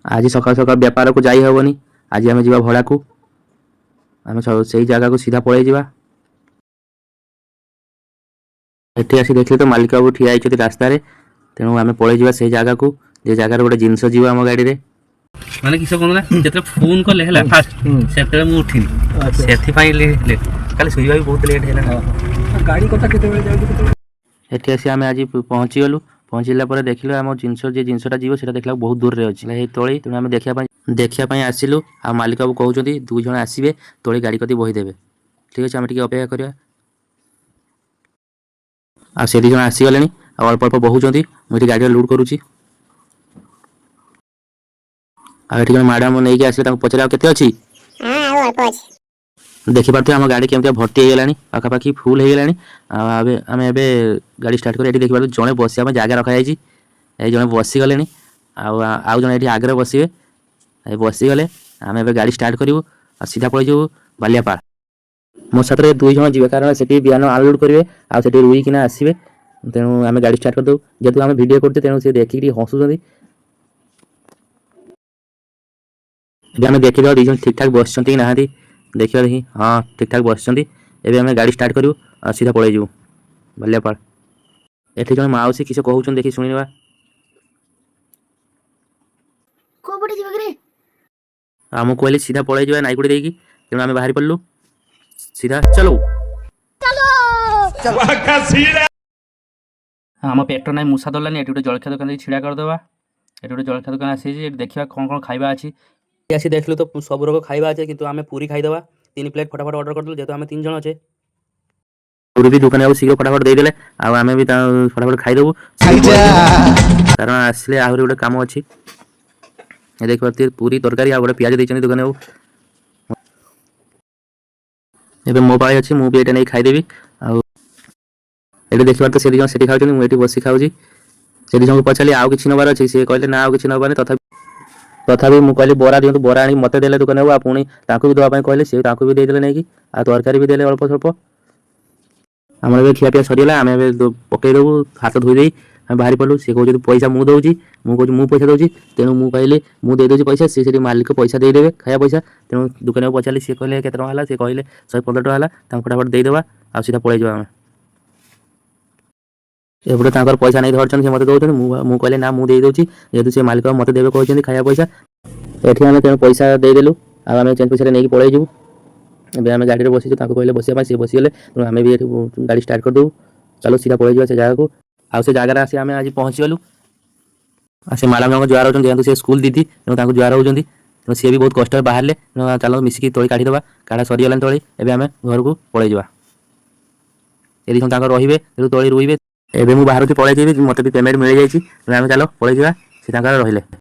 ଆଜି ସକାଳୁ ସକାଳୁ ବେପାରକୁ ଯାଇ ହେବନି। ଆଜି ଆମେ ଯିବା ଭଡ଼ାକୁ। ଆମେ ସେଇ ଜାଗାକୁ ସିଧା ପଳେଇ ଯିବା। ଏଠି ଆସି ଦେଖିଲେ ତ ମାଲିକ ବାବୁ ଠିଆ ହେଇଛନ୍ତି ରାସ୍ତାରେ। ତେଣୁ ଆମେ ପଳେଇ ଯିବା ସେଇ ଜାଗାକୁ, ଯେ ଜାଗାରେ ଗୋଟେ ଜିନିଷ ଯିବ ଆମ ଗାଡ଼ିରେ। ମାନେ କିସ କଣ ନା, ଯେତେବେଳେ ଫୋନ କଲେ ହେଲା ଫାଷ୍ଟ, ସେତେବେଳେ ମୁଁ ଉଠିନି। ସେଥିପାଇଁ ଲେଟ୍। କାଲି ଶୋଇବା ବି ବହୁତ ଲେଟ୍ ହେଲା ନା। ଗାଡ଼ି କଥା କେତେବେଳେ ଯାଉଛି, କେତେବେଳେ? ଏଠି ଆସି ଆମେ ଆଜି ପହଞ୍ଚିଗଲୁ। ପହଞ୍ଚିଲା ପରେ ଦେଖିଲୁ ଆମ ଜିନିଷ, ଯେ ଜିନିଷଟା ଯିବ, ସେଇଟା ଦେଖିଲାକୁ ବହୁତ ଦୂରରେ ଅଛି ଏଇ ତଳି। ତେଣୁ ଆମେ ଦେଖିବା ପାଇଁ ଆସିଲୁ। ଆଉ ମାଲିକ ବାବୁ କହୁଛନ୍ତି ଦୁଇ ଜଣ ଆସିବେ, ତଳି ଗାଡ଼ି କତି ବୋହି ଦେବେ। ଠିକ୍ ଅଛି, ଆମେ ଟିକେ ଅପେକ୍ଷା କରିବା। ଆଉ ସେ ଦୁଇ ଜଣ ଆସିଗଲେଣି ଆଉ ଅଳ୍ପ ଅଳ୍ପ ବହୁଛନ୍ତି। ମୁଁ ଏଠି ଗାଡ଼ିରେ ଲୋଡ୍ କରୁଛି। ଆଉ ଏଠି ଜଣେ ମ୍ୟାଡ଼ାମ ନେଇକି ଆସିଲେ, ତାଙ୍କୁ ପଚାରିବା ଆଉ କେତେ ଅଛି। ହଁ, ଆଉ ଅଳ୍ପ ଅଛି। ଦେଖିପାରୁଥିବେ ଆମ ଗାଡ଼ି କେମିତି ଭର୍ତ୍ତି ହେଇଗଲାଣି, ପାଖାପାଖି ଫୁଲ୍ ହେଇଗଲାଣି। ଆଉ ଏବେ ଆମେ ଏବେ ଗାଡ଼ି ଷ୍ଟାର୍ଟ କରି ଏଠି ଦେଖିପାରୁଛୁ ଜଣେ ବସିବା ପାଇଁ ଜାଗା ରଖାଯାଇଛି। ଏଇ ଜଣେ ବସିଗଲେଣି ଆଉ ଆଉ ଜଣେ ଏଠି ଆଗରେ ବସିବେ। ଏ ବସିଗଲେ। ଆମେ ଏବେ ଗାଡ଼ି ଷ୍ଟାର୍ଟ କରିବୁ ଆଉ ସିଧା ପଳେଇଯିବୁ ବାଲିଆପାଳ। ମୋ ସାଥିରେ ଦୁଇ ଜଣ ଯିବେ, କାରଣ ସେଠି ବିହନ ଅନଲୋଡ଼ କରିବେ ଆଉ ସେଠି ରୁଇକିନା ଆସିବେ। ତେଣୁ ଆମେ ଗାଡ଼ି ଷ୍ଟାର୍ଟ କରିଦେବୁ। ଯେହେତୁ ଆମେ ଭିଡ଼ିଓ କରୁଛେ, ତେଣୁ ସେ ଦେଖିକି ଟିକେ ହସୁଛନ୍ତି। ଏବେ ଆମେ ଦେଖିଦେବା ଦୁଇ ଜଣ ଠିକ୍ ଠାକ୍ ବସିଛନ୍ତି କି ନାହାନ୍ତି। ଦେଖିବା ଦେଖି। ହଁ, ଠିକ୍ ଠାକ୍ ବସିଛନ୍ତି। ଏବେ ଆମେ ଗାଡ଼ି ଷ୍ଟାର୍ଟ କରିବୁ ଆଉ ସିଧା ପଳେଇଯିବୁ ବାଲିଆପାଳ। ଏଠି ଜଣେ ମାଉସୀ କିସ କହୁଛନ୍ତି, ଦେଖି ଶୁଣିନେବା। କୋଉ ପଟେ ଯିବ କିରେ? ଆଉ ମୁଁ କହିଲି ସିଧା ପଳେଇଯିବା ନାଇକୁଡ଼ି ଦେଇକି। ତେଣୁ ଆମେ ବାହାରି ପଡ଼ିଲୁ ସିଧା। ଚଲୋ। ଆମ ପେଟ ନାହିଁ, ମୂଷା ଧରିଲାନି। ଏଠି ଗୋଟେ ଜଳଖିଆ ଦୋକାନ ଦେଇ ଛିଡ଼ା କରିଦେବା। ଏଠି ଗୋଟେ ଜଳଖିଆ ଦୋକାନ ଆସିଛି, ଏଠି ଦେଖିବା କ'ଣ କ'ଣ ଖାଇବା ଅଛି। ଆସି ଦେଖିଲୁ ତ ସବୁ ରକମ ଖାଇବା ଅଛି, କିନ୍ତୁ ଆମେ ପୁରୀ ଖାଇଦେବା। ତିନି ପ୍ଲେଟ୍ ଫଟାଫଟ ଅର୍ଡ଼ର କରିଦେଲୁ, ଯେହେତୁ ଆମେ ତିନି ଜଣ ଅଛେ। ପୁରୀ ବି ଦୋକାନୀ ଆଉ ଶୀଘ୍ର ଫଟାଫଟ ଦେଇଦେଲେ ଆଉ ଆମେ ବି ତା ଫଟାଫଟ ଖାଇଦେବୁ, କାରଣ ଆସିଲେ ଆହୁରି ଗୋଟେ କାମ ଅଛି। ଏ ଦେଖିପାରୁଥିବେ ପୁରୀ ତରକାରୀ ଆଉ ଗୋଟେ ପିଆଜ ଦେଇଛନ୍ତି ଦୋକାନୀ ବାବୁ। ଏବେ ମୋ ପାଳି ଅଛି, ମୁଁ ବି ଏଇଟା ନେଇ ଖାଇଦେବି। ଆଉ ଏଠି ଦେଖିପାରୁଥିବେ ସେ ଦୁଇ ଜଣ ସେଠି ଖାଉଛନ୍ତି, ମୁଁ ଏଠି ବସି ଖାଉଛି। ସେ ଦୁଇ ଜଣଙ୍କୁ ପଚାରିଲି ଆଉ କିଛି ନେବାର ଅଛି? ସେ କହିଲେ ନା, ଆଉ କିଛି ନେବାନି। ତଥାପି ତଥାପି ମୁଁ କହିଲି ବରା ଦିଅନ୍ତୁ। ବରା ଆଣିକି ମୋତେ ଦେଲେ ଦୋକାନୀ ବାବୁ ଆଉ ପୁଣି ତାଙ୍କୁ ବି ଦେବା ପାଇଁ କହିଲେ। ସେ ତାଙ୍କୁ ବି ଦେଇଦେଲେ ନେଇକି ଆଉ ତରକାରୀ ବି ଦେଲେ ଅଳ୍ପ ସ୍ୱଳ୍ପ। ଆମର ଏବେ ଖିଆପିଆ ସରିଗଲା। ଆମେ ଏବେ ପକେଇଦେବୁ, ହାତ ଧୋଇ ଦେଇ ଆମେ ବାହାରି ପଡ଼ିଲୁ। ସେ କହୁଛନ୍ତି ପଇସା ମୁଁ ଦେଉଛି, ମୁଁ କହୁଛି ମୁଁ ପଇସା ଦେଉଛି। ତେଣୁ ମୁଁ କହିଲି ମୁଁ ଦେଇଦେଉଛି ପଇସା, ସେ ସେଠି ମାଲିକ ପଇସା ଦେଇଦେବେ, ଖାଇବା ପଇସା। ତେଣୁ ଦୋକାନୀକୁ ପଚାରିଲି, ସିଏ କହିଲେ କେତେ ଟଙ୍କା ହେଲା? ସେ କହିଲେ 115 ଟଙ୍କା ହେଲା। ତାଙ୍କୁ ଫଟାଫଟ ଦେଇଦେବା ଆଉ ସିଧା ପଳେଇଯିବା ଆମେ। ଏପଟେ ତାଙ୍କର ପଇସା ନେଇ ଧରିଛନ୍ତି, ସେ ମୋତେ ଦେଉଛନ୍ତି। ମୁଁ କହିଲି ନା, ମୁଁ ଦେଇଦେଉଛି, ଯେହେତୁ ସେ ମାଲିକ ମୋତେ ଦେବେ କହିଛନ୍ତି ଖାଇବା ପଇସା। ଏଠି ଆମେ ତେଣୁ ପଇସା ଦେଇଦେଲୁ ଆଉ ଆମେ ଚେଞ୍ଜ ପଇସାରେ ନେଇକି ପଳେଇଯିବୁ। ଏବେ ଆମେ ଗାଡ଼ିରେ ବସିଛୁ। ତାଙ୍କୁ କହିଲେ ବସିବା ପାଇଁ, ସେ ବସିଗଲେ। ତେଣୁ ଆମେ ବି ଏଠି ଗାଡ଼ି ଷ୍ଟାର୍ଟ କରିଦେବୁ। ଚାଲୁ, ସିଧା ପଳେଇଯିବା ସେ ଜାଗାକୁ। ଆଉ ସେ ଜାଗାରେ ଆସି ଆମେ ଆଜି ପହଞ୍ଚିଗଲୁ। ଆଉ ସେ ମ୍ୟାଡ଼ାମ୍ ଜଣକ ଜୁହାର ହେଉଛନ୍ତି, ଯେହେତୁ ସେ ସ୍କୁଲ ଦିଦି, ତେଣୁ ତାଙ୍କୁ ଜୁହାର ହେଉଛନ୍ତି। ତେଣୁ ସିଏ ବି ବହୁତ କଷ୍ଟରେ ବାହାରିଲେ। ତେଣୁ ଚାଲ ମିଶିକି ତଳି କାଢ଼ିଦେବା। କାଢ଼ା ସରିଗଲାଣି ତଳି, ଏବେ ଆମେ ଘରକୁ ପଳେଇଯିବା। ଏ ଦୁଇ ଜଣ ତାଙ୍କର ରହିବେ, ତେଣୁ ତଳି ରୋଇବେ। ଏବେ ମୁଁ ବାହାରୁଛି, ପଳେଇଯିବି। ମୋତେ ବି ପେମେଣ୍ଟ ମିଳିଯାଇଛି। ତେଣୁ ଆମେ ଚାଲ ପଳେଇଯିବା, ସେ ତାଙ୍କର ରହିଲେ।